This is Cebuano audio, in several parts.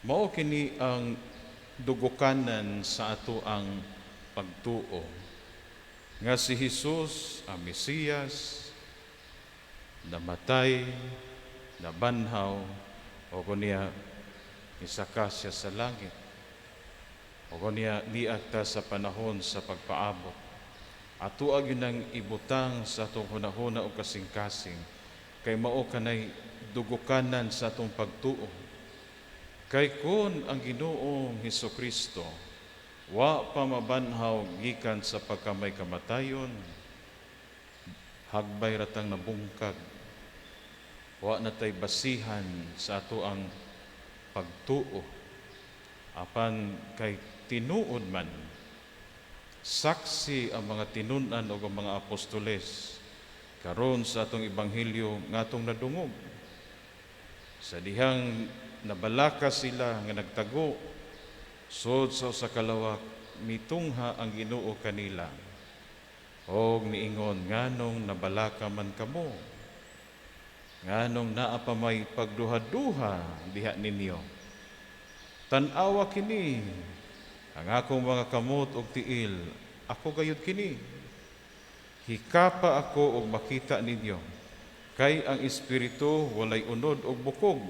Mao kini ang dugokanan sa ato ang pagtuo nga si Jesus ang Mesiyas, namatay, nabanhaw, ug unya isaka siya sa langit. Ug unya niagta sa panahon sa pagpaabot. Ato gyud nang ibutang sa atong hunahuna o kasing-kasing kay mao kanay dugokanan sa atong pagtuo. Kay kun ang Ginoong Hesukristo wa pa mabanhaw gikan sa pagkamay kamatayon, hagbay ratang nabungkag. Wa na tay basihan sa ato ang pagtuo. Apan kay tinuod man, saksi ang mga tinun-an o ang mga apostoles karon sa atong ebanghelyo nga atong nadungog. Sa dihang nabalaka sila nga nagtago sud sa usa ka lawak, mitungha ang Ginoo kanila og niingon, "Nganong nabalaka man kamo? Nganong naa pa may pagduha-duha diha ninyo? Tan-awa kini ang akong mga kamot ug tiil. Ako gayud kini. Hikapa ako ug makita ninyo, kay ang espiritu walay unod ug bukog,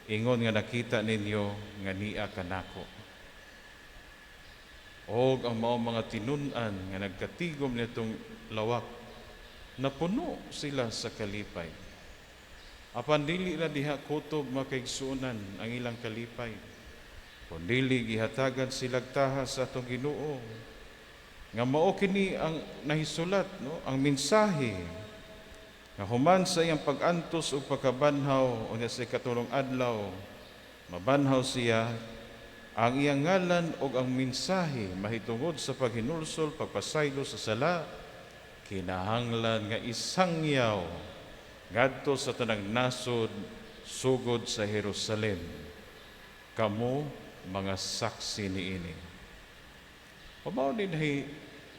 ingon nga nakita ninyo nga nia kanako." Og ang mao mga tinun-an nga nagkatigom nitong lawak, napuno sila sa kalipay. Apan dili ra diha kutob, mga kaigsuonan, ang ilang kalipay, kundili gihatagan sila taha sa atong Ginoo nga mao kini ang nahisulat, no, ang mensahe nga human sa iyang pag-antos ug pagkabanhaw, unya sa ikatulong adlaw mabanhaw siya, ang iyang ngalan ug ang mensahe mahitungod sa paghinulsol, pagpasaylo sa sala, kinahanglan nga isangyaw ngadto sa tanang nasod, sugod sa Jerusalem. Kamo mga saksi niini. Mao ni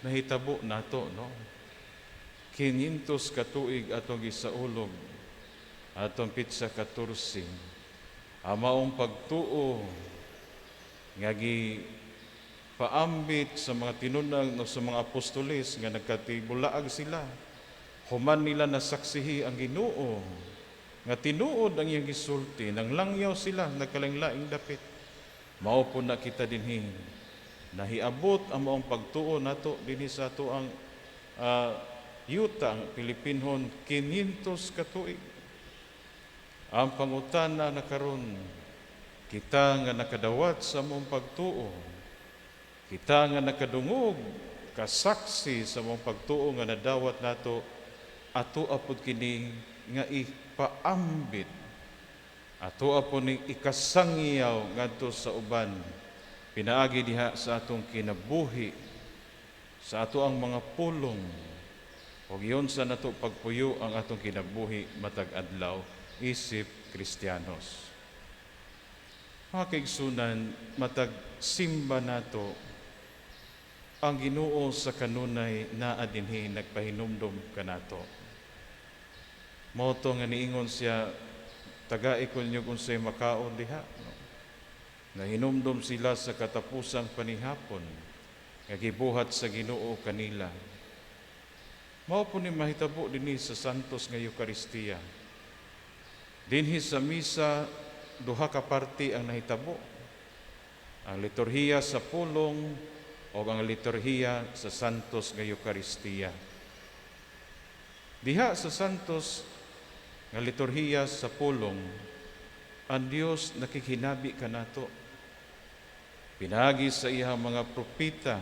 nahitabo nato, no? 500 ka tuig atong gisaulog atong petsa 14. Ang maong pagtuo nga gi paambit sa mga tinun-an no, sa mga apostoles nga nagkatibulaag sila human nila nasaksihi ang Ginoo nga tinuod ang iyang gisulti, nang langyaw sila, nagkalaing-laing dapit. Mao po na kita dinhi nahiabot ang maong pagtuo nato dinhi sa ato ang yuta, ang Pilipinhon, 500 ka tuig. Ang pangutana na karon, kita nga nakadawat sa maong pagtuo, kita nga nakadungog, kasaksi sa maong pagtuo nga nadawat nato, ato apod kini nga ipaambit, ato apod ning ikasangyaw ngadto sa uban pinaagi diha sa atong kinabuhi, sa ato ang mga pulong ug iyon sa nato pagpuyo ang atong kinabuhi matag adlaw isip Kristiyanos. Mga kaigsunan, matag simba nato, ang Ginoo sa kanunay naa dinhi nagpahinumdom kanato. Mao to nga niingon siya, "Tagai ko ninyo kung unsay makaon diha." No? Nahinumdom sila sa katapusang panihapon nga gibuhat sa Ginoo kanila. Mao po ni mahitabo dinhi sa Santos nga Eukaristiya. Dinhi sa misa, duha ka parte ang nahitabo: ang liturhiya sa pulong o ang liturhiya sa Santos nga Eukaristiya. Diha sa Santos nga liturhiya sa pulong, ang Dios nakikinabi kanato. Pinaagi sa iyang mga propeta,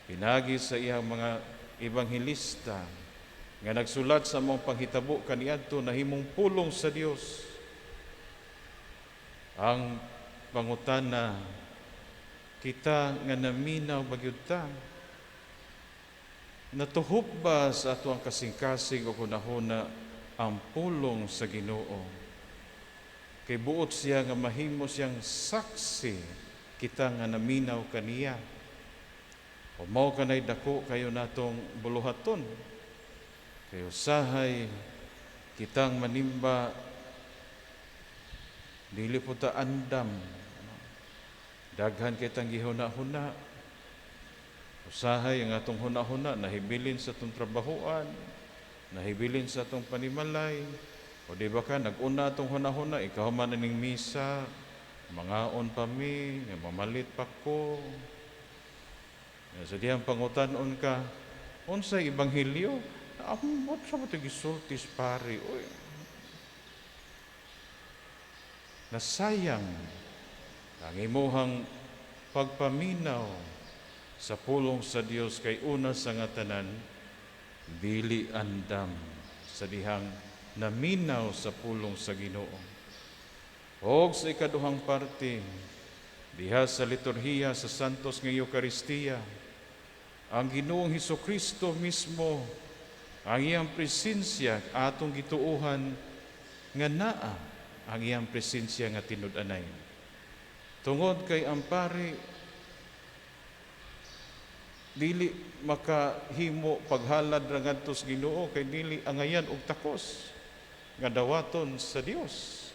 pinaagi sa iyang mga ebanghelista nga nagsulat sa mga panghitabo kaniadto, nahimong pulong sa Dios. Ang pangutana, kita nga naminaw ba gyud ta? Natuhop ba sa ato ang kasing-kasing o hunahuna ang pulong sa Ginoo? Kay buot siya nga mahimo siyang saksi kita nga naminaw kaniya. O mao kanay dako kayo natong buluhaton. Kay usahay kitang manimba, dili po ta andam. Daghan kitang gihuna-huna. Usahay ang atong huna-huna nahibilin sa atong trabahoan, nahibilin sa atong panimalay, o di ba ka nag-una atong huna-huna, ikaw man ining misa, mangaon pa mi, nga mamalit pa ko. Sa dihang pangutan-on ka, unsay ebanghelyo? Ambot sa mo gisulti sa pari. Uy. Nasayang ang imuhang pagpaminaw sa pulong sa Dios kay una sa nga tanan dili andam sa dihang naminaw sa pulong sa Ginoo. Og sa ikaduhang parte, diha sa liturhiya sa Santos nga Eukaristiya, ang Ginoong Hesukristo mismo, ang iyang presensya atong gituohan nga naa ang iyang presensya nga tinud-anay. Tungod kay ang pari dili makahimo paghalad ra ngadto sa Ginoo kay dili angayan og takos nga dawaton sa Dios.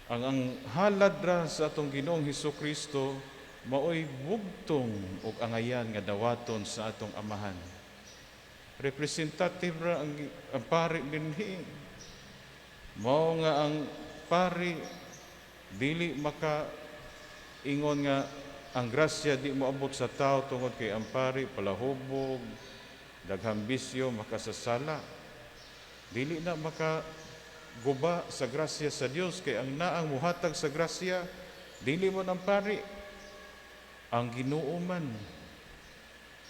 Ang halad ra sa atong Ginoong Hesukristo maoy bugtong og angayan nga dawaton sa atong Amahan. Representative ra ang pari dinhi. Mao nga ang pari dili maka ingon nga ang grasya di moabot sa tao tungod kay ang pari palahubog, daghang bisyo, makasasala. Dili na maka guba sa grasya sa Dios kay ang naang muhatag sa grasya dili man ang pari, ang Ginoo man.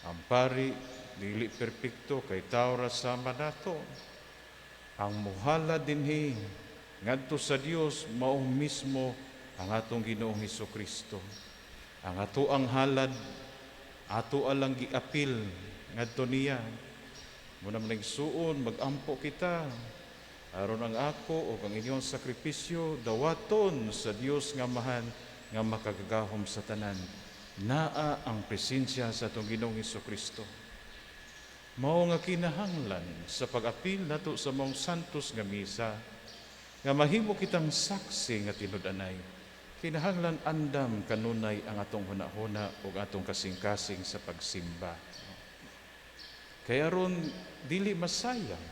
Ang pari dili perpekto kay tao ra sama nato. Ang muhalad dinhi ngadto sa Dios mao mismo ang atong Ginoong Hesukristo. Ang ato ang halad ato alang giapil ngadto niya. Muna man nagsuon, magampo kita aron ang ako o ang inyong sakripisyo dawaton sa Dios nga Amahan nga makagagahom sa tanan. Naa ang presensya sa atong Ginoong Hesukristo. Mao nga kinahanglan sa pag-apil nato sa maong santos nga misa nga mahimo kitang saksi nga tinud-anay. Kinahanglan andam kanunay ang atong hunahuna ug atong kasing-kasing sa pagsimba. Kaya aron dili masayang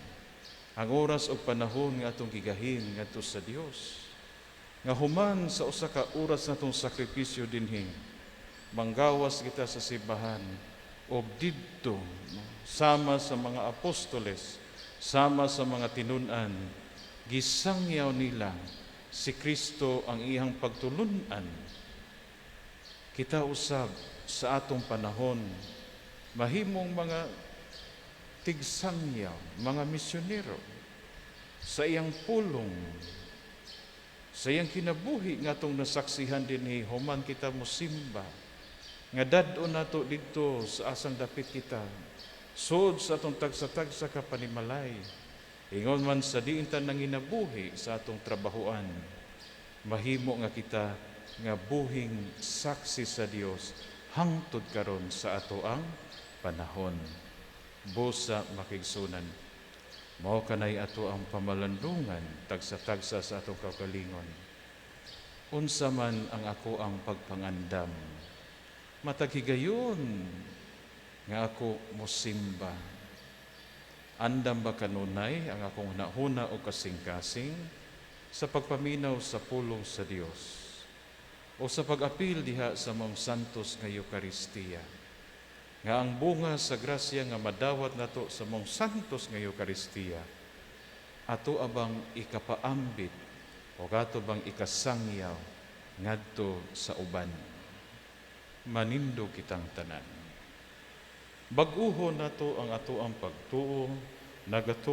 ang oras ug panahon nga atong gigahin ngadto sa Dios. Nga human sa usa ka oras natong sakripisyo dinhi, manggawas kita sa simbahan og didto, no, sama sa mga apostoles, sama sa mga tinun-an, gisangyaw nila si Kristo ang iyang pagtulun-an. Kita usab sa atong panahon mahimong mga tigsangyaw, mga misyonero sa iyang pulong, sa iyang kinabuhi nga atong nasaksihan dinhi human kita mosimba, nga dad-on nato didto sa asang dapit kita, sud sa atong tagsa-tagsa ka panimalay, ingon man sa diin ta nanginabuhi sa atong trabahoan, mahimo nga kita nga buhing saksi sa Dios hangtod karon sa ato ang panahon. Busa, makigsunan, mao kanay ato ang pamalandungan tagsa-tagsa sa atong kaugalingon. Unsa man ang ako ang pagpangandam matag higayon nga ako mosimba? Andam ba kanunay ang akong hunahuna o kasing-kasing sa pagpaminaw sa pulong sa Dios o sa pag-apil diha sa maong santos nga Eukaristiya? Nga ang bunga sa grasya nga madawat nato sa maong santos nga Eukaristiya, ato abang ikapaambit o ato bang ikasangyaw ngadto sa uban? Manindog kitang tanan. Bag-uho nato ang ato ang pagtuo, nagatuo